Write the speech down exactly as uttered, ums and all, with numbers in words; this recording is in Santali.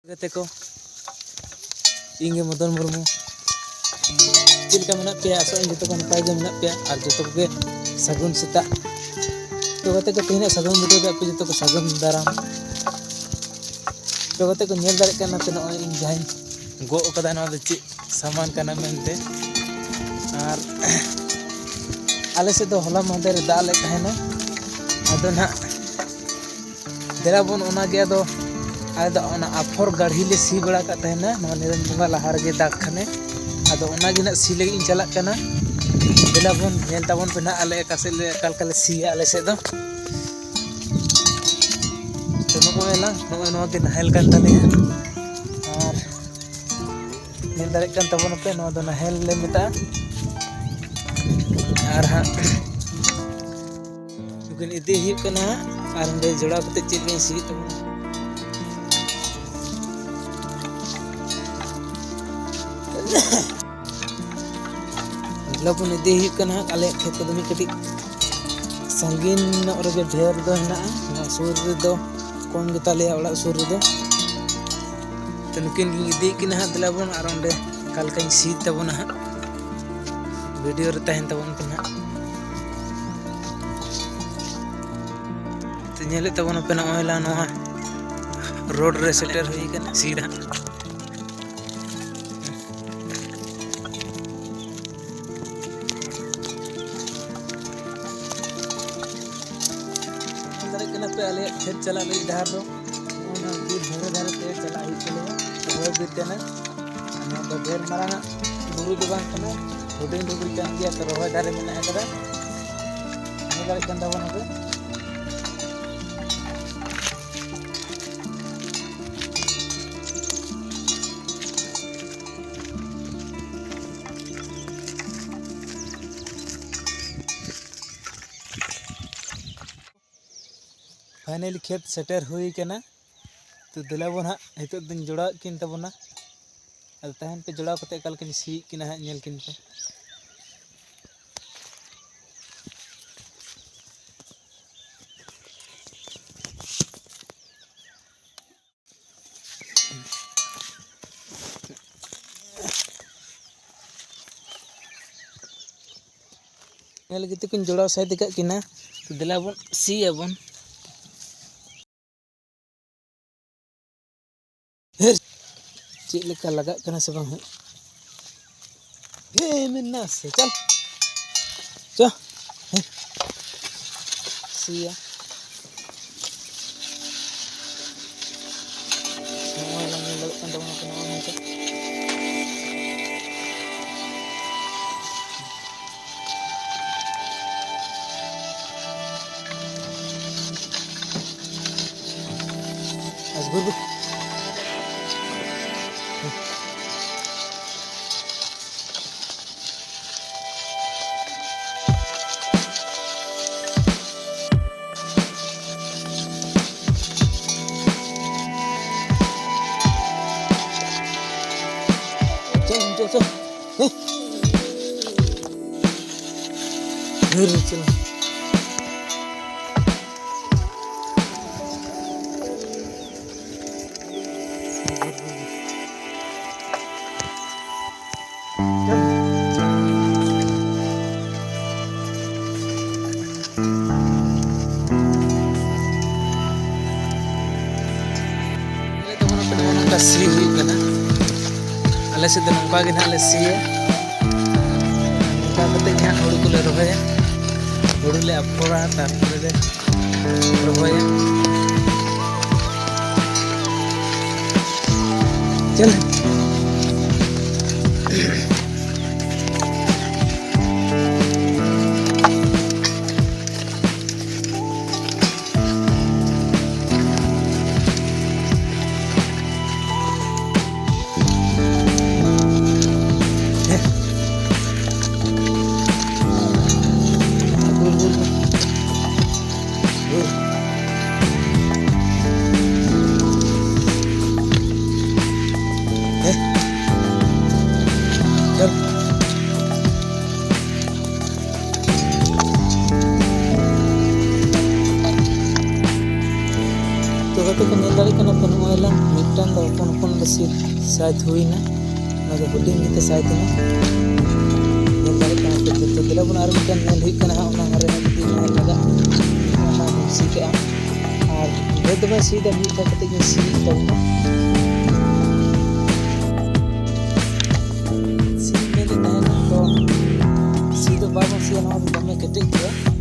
ᱜᱟᱛᱮ ᱠᱚ, ᱤᱧ ᱜᱮ ᱢᱚᱫᱚᱱ ᱢᱩᱨᱢᱩ᱾ ᱪᱮᱫ ᱞᱮᱠᱟ ᱢᱮᱱᱟᱜ ᱯᱮᱭᱟ? ᱟᱥᱚᱜ ᱟᱹᱧ ᱡᱚᱛᱚ ᱠᱚ ᱱᱟᱯᱟᱭ ᱜᱮ ᱢᱮᱱᱟᱜ ᱯᱮᱭᱟ ᱟᱨ ᱡᱚᱛᱚ ᱠᱚᱜᱮ ᱥᱟᱹᱜᱩᱱ ᱥᱮᱛᱟᱜ᱾ ᱛᱚ ᱜᱟᱛᱮ ᱠᱚ, ᱛᱮᱦᱮᱧᱟᱜ ᱥᱟᱹᱜᱩᱱ video ᱫᱚ ᱟᱯᱮ ᱡᱚᱛᱚ ᱠᱚ ᱥᱟᱹᱜᱩᱱ ᱫᱟᱨᱟᱢ᱾ ᱛᱚ ᱜᱟᱛᱮ ᱠᱚ, ᱧᱮᱞ ᱫᱟᱲᱮᱭᱟᱜ ᱠᱟᱱᱟ ᱯᱮ ᱱᱚᱜᱼᱚᱭ ᱤᱧ ᱡᱟᱦᱟᱸᱧ ᱜᱚᱜ ᱠᱟᱫᱟ, ᱱᱚᱣᱟ ᱫᱚ ᱪᱮᱫ ᱥᱟᱢᱟᱱ ᱠᱟᱱᱟ ᱢᱮᱱᱛᱮ᱾ ᱟᱨ ᱟᱞᱮ ᱥᱮᱫ ᱫᱚ ᱦᱚᱞᱟ ᱢᱟᱦᱫᱮᱨ ᱮ ᱫᱟᱜ ᱞᱮᱫ ᱛᱟᱦᱮᱱᱟ, ᱟᱫᱚ ᱱᱟᱦᱟᱜ ᱫᱮᱞᱟ ᱵᱚᱱ ᱚᱱᱟᱜᱮ ᱟᱫᱚ, ᱟᱞᱮ ᱫᱚ ᱚᱱᱟ ᱟᱯᱷᱚᱨ ᱜᱟᱹᱲᱦᱤ ᱞᱮ ᱥᱤ ᱵᱟᱲᱟ ᱠᱟᱜ ᱛᱟᱦᱮᱱᱟ ᱱᱚᱣᱟ ᱱᱤᱨᱚᱱ ᱵᱚᱸᱜᱟ ᱞᱟᱦᱟ ᱨᱮᱜᱮ ᱫᱟᱜ ᱠᱷᱟᱱᱮ᱾ ᱟᱫᱚ ᱚᱱᱟᱜᱮ ᱱᱟᱜ ᱥᱤ ᱞᱟᱹᱜᱤᱫ ᱤᱧ ᱪᱟᱞᱟᱜ ᱠᱟᱱᱟ᱾ ᱫᱮᱞᱟ ᱵᱚᱱ ᱧᱮᱞ ᱛᱟᱵᱚᱱ ᱯᱮ ᱱᱟᱜ ᱟᱞᱮ ᱚᱠᱟ ᱥᱮᱫ ᱞᱮ, ᱚᱠᱟ ᱞᱮᱠᱟ ᱞᱮ ᱥᱤᱭᱟ ᱟᱞᱮ ᱥᱮᱫ ᱫᱚ᱾ ᱛᱚ ᱱᱚᱜᱼᱚᱭ ᱞᱟᱝ, ᱱᱚᱜᱼᱚᱭ ᱱᱚᱣᱟ ᱜᱮ ᱱᱟᱦᱮᱞ ᱠᱟᱱ ᱛᱟᱞᱮᱭᱟ᱾ ᱟᱨ ᱧᱮᱞ ᱫᱟᱲᱮᱭᱟᱜ ᱠᱟᱱ ᱛᱟᱵᱚᱱᱟᱯᱮ, ᱱᱚᱣᱟ ᱫᱚ ᱱᱟᱦᱮᱞ ᱞᱮ ᱢᱮᱛᱟᱜᱼᱟ᱾ ᱟᱨ ᱦᱟᱸᱜ ᱱᱩᱠᱤᱱ ᱤᱫᱤ ᱦᱩᱭᱩᱜ ᱠᱟᱱᱟ ᱦᱟᱸᱜ, ᱟᱨ ᱚᱸᱰᱮ ᱡᱚᱲᱟᱣ ᱠᱟᱛᱮ ᱪᱮᱫ ᱞᱤᱧ ᱥᱤᱭᱮᱫ ᱛᱟᱵᱚᱱᱟ᱾ ᱢᱚᱛᱞᱚᱵ ᱵᱚᱱ ᱤᱫᱤ ᱦᱩᱭᱩᱜ ᱠᱟᱱᱟ ᱦᱟᱸᱜ, ᱟᱞᱮᱭᱟᱜ ᱠᱷᱮᱛ ᱠᱚᱫᱚ ᱢᱤᱫ ᱠᱟᱹᱴᱤᱡ ᱥᱟᱺᱜᱤᱧ ᱧᱚᱜ ᱨᱮᱜᱮ ᱰᱷᱮᱨ ᱫᱚ ᱦᱮᱱᱟᱜᱼᱟ, ᱱᱚᱣᱟ ᱥᱩᱨ ᱨᱮᱫᱚ ᱠᱚᱢ ᱜᱮᱛᱟᱞᱮᱭᱟ ᱚᱲᱟᱜ ᱥᱩᱨ ᱨᱮᱫᱚ᱾ ᱛᱚ ᱱᱩᱠᱤᱱ ᱜᱤᱧ ᱤᱫᱤᱭᱮᱫ ᱠᱤᱱᱟ ᱦᱟᱸᱜ, ᱫᱮᱞᱟ ᱵᱚᱱ ᱟᱨ ᱚᱸᱰᱮ ᱚᱠᱟ ᱞᱮᱠᱟᱧ ᱥᱤ ᱛᱟᱵᱚᱱᱟ ᱦᱟᱸᱜ, video ᱨᱮ ᱛᱟᱦᱮᱱ ᱛᱟᱵᱚᱱ ᱯᱮ ᱦᱟᱸᱜ᱾ ᱛᱚ ᱧᱮᱞᱮᱫ ᱛᱟᱵᱚᱱᱟᱯᱮ ᱱᱚᱜᱼᱚᱭ ᱞᱟᱝ ᱱᱚᱣᱟ road ᱨᱮ ᱥᱮᱴᱮᱨ ᱦᱩᱭ ᱠᱟᱱᱟ ᱥᱤᱫᱷᱟ᱾ ᱧᱮᱞ ᱫᱟᱲᱮᱭᱟᱜ ᱠᱟᱱᱟ ᱯᱮ ᱟᱞᱮᱭᱟᱜ ᱠᱷᱮᱛ ᱪᱟᱞᱟᱜ ᱞᱟᱹᱜᱤᱫ ᱰᱟᱦᱟᱨ ᱫᱚ ᱚᱱᱟ ᱵᱤᱨ ᱫᱷᱟᱨᱮ ᱫᱷᱟᱨᱮ ᱛᱮ ᱪᱟᱞᱟᱜ ᱦᱩᱭᱩᱜ ᱛᱟᱞᱮᱭᱟ, ᱨᱚᱦᱚᱭ ᱵᱤᱨ ᱠᱟᱱᱟ᱾ ᱱᱚᱣᱟ ᱫᱚ ᱰᱷᱮᱨ ᱢᱟᱨᱟᱝ ᱟᱜ ᱵᱩᱨᱩ ᱫᱚ ᱵᱟᱝ ᱠᱟᱱᱟ, ᱦᱩᱰᱤᱧ ᱦᱩᱰᱤᱧ ᱠᱟᱱ ᱜᱮᱭᱟ, ᱛᱚ ᱨᱚᱦᱚᱭ ᱫᱟᱨᱮ ᱢᱮᱱᱟᱜ ᱟᱠᱟᱫᱟ᱾ ᱧᱮᱞ ᱫᱟᱲᱮᱭᱟᱜ ᱠᱟᱱ ᱛᱟᱵᱚᱱᱟ ᱯᱮ᱾ Finally ᱠᱷᱮᱛ ᱥᱮᱴᱮᱨ ᱦᱩᱭ ᱠᱟᱱᱟ᱾ ᱛᱚ ᱫᱮᱞᱟ ᱵᱚᱱ ᱦᱟᱸᱜ, ᱱᱤᱛᱚᱜ ᱫᱚᱧ ᱡᱚᱲᱟᱣᱮᱫ ᱠᱤᱱ ᱛᱟᱵᱚᱱᱟ᱾ ᱟᱫᱚ ᱛᱟᱦᱮᱱ ᱯᱮ, ᱡᱚᱲᱟᱣ ᱠᱟᱛᱮ ᱚᱠᱟ ᱞᱮᱠᱟᱧ ᱥᱤᱭᱮᱫ ᱠᱤᱱᱟ ᱦᱟᱸᱜ, ᱧᱮᱞ ᱠᱤᱱ ᱯᱮ᱾ ᱧᱮᱞ ᱜᱮᱛᱚ ᱠᱤᱱ ᱡᱚᱲᱟᱣ ᱥᱟᱭᱤᱰ ᱟᱠᱟᱫ ᱠᱤᱱᱟ᱾ ᱛᱚ ᱫᱮᱞᱟ ᱵᱚᱱ ᱥᱤᱭᱟᱵᱚᱱ᱾ ᱦᱮᱨ! ᱪᱮᱫ ᱞᱮᱠᱟ ᱞᱟᱜᱟᱜ ᱠᱟᱱᱟ ᱥᱮ ᱵᱟᱝ ᱦᱟᱸᱜ? ᱦᱮ, ᱢᱮᱱᱟᱜ ᱥᱮ? ᱪᱚᱞ᱾ ᱪᱚ᱾ ᱦᱮ᱾ ᱥᱤᱭᱟ᱾ ᱱᱚᱜᱼᱚᱭ ᱵᱟᱝ ᱧᱮᱞ ᱫᱟᱲᱮᱭᱟᱜ ᱠᱟᱱ ᱛᱟᱵᱚᱱᱟ ᱠᱚ, ᱱᱚᱜᱼᱚᱭ ᱱᱚᱝᱠᱟ᱾ ᱟᱥ ᱜᱩᱨ ᱜᱩᱨ᱾ ᱪᱚᱞ, ᱪᱚᱞ, ᱪᱚᱞ᱾ ᱦᱮᱸ᱾ ᱫᱷᱩᱨ ᱪᱚᱞᱚ᱾ ᱱᱚᱝᱠᱟ ᱥᱤ ᱦᱩᱭᱩᱜ ᱠᱟᱱᱟ᱾ ᱟᱞᱮ ᱥᱮᱫ ᱫᱚ ᱱᱚᱝᱠᱟ ᱜᱮ ᱱᱟᱦᱟᱜ ᱞᱮ ᱥᱤᱭᱟ᱾ ᱱᱚᱝᱠᱟ ᱠᱟᱛᱮ ᱜᱮ ᱦᱟᱸᱜ ᱦᱩᱲᱩ ᱠᱚᱞᱮ ᱨᱚᱦᱚᱭᱟ, ᱦᱩᱲᱩ ᱞᱮ ᱟᱯᱷᱚᱨᱟ, ᱛᱟᱨᱯᱚᱨᱮ ᱞᱮ ᱨᱚᱦᱚᱭᱟ᱾ ᱪᱚᱞ᱾ ᱛᱚ ᱜᱟᱛᱮ ᱠᱚ, ᱧᱮᱞ ᱫᱟᱲᱮᱭᱟᱜ ᱠᱟᱱᱟ ᱯᱮ, ᱱᱚᱜᱼᱚᱭ ᱞᱟᱝ ᱢᱤᱫᱴᱟᱝ ᱫᱚ ᱦᱚᱯᱚᱱ ᱦᱚᱯᱚᱱ ᱫᱚ ᱥᱤ ᱥᱟᱭᱤᱡ ᱦᱩᱭᱱᱟ, ᱚᱱᱟ ᱫᱚ ᱦᱩᱰᱤᱧ ᱜᱮᱛᱮ ᱥᱟᱭᱤᱡ ᱮᱱᱟ᱾ ᱧᱮᱞ ᱫᱟᱲᱮᱭᱟᱜ ᱠᱟᱱᱟ ᱯᱮ ᱡᱚᱛᱚ ᱫᱮᱞᱟ ᱵᱚᱱ ᱟᱨ ᱢᱤᱫᱴᱮᱱ ᱧᱮᱞ ᱦᱩᱭᱩᱜ ᱠᱟᱱᱟ ᱦᱟᱸᱜ, ᱚᱱᱟ ᱫᱷᱟᱨᱮ ᱦᱟᱸᱜ ᱡᱩᱫᱤ ᱧᱮᱞ ᱞᱟᱜᱟᱜ, ᱚᱱᱟ ᱵᱚᱱ ᱥᱤ ᱠᱟᱜᱼᱟ᱾ ᱟᱨ ᱰᱷᱮᱨ ᱫᱚ ᱵᱟᱹᱧ ᱥᱤᱭᱮᱫᱟ, ᱢᱤᱫ ᱫᱷᱟᱣ ᱠᱟᱛᱮ ᱜᱤᱧ ᱥᱤ ᱛᱟᱵᱚᱱᱟ᱾ ᱥᱤ ᱢᱮᱱᱮᱫ ᱛᱟᱦᱮᱱᱟ ᱛᱚ, ᱥᱤ ᱫᱚ ᱵᱟᱵᱚᱱ ᱥᱤᱭᱟ, ᱱᱚᱣᱟ ᱫᱚ ᱫᱚᱢᱮ ᱠᱮᱴᱮᱡ ᱜᱮᱭᱟ᱾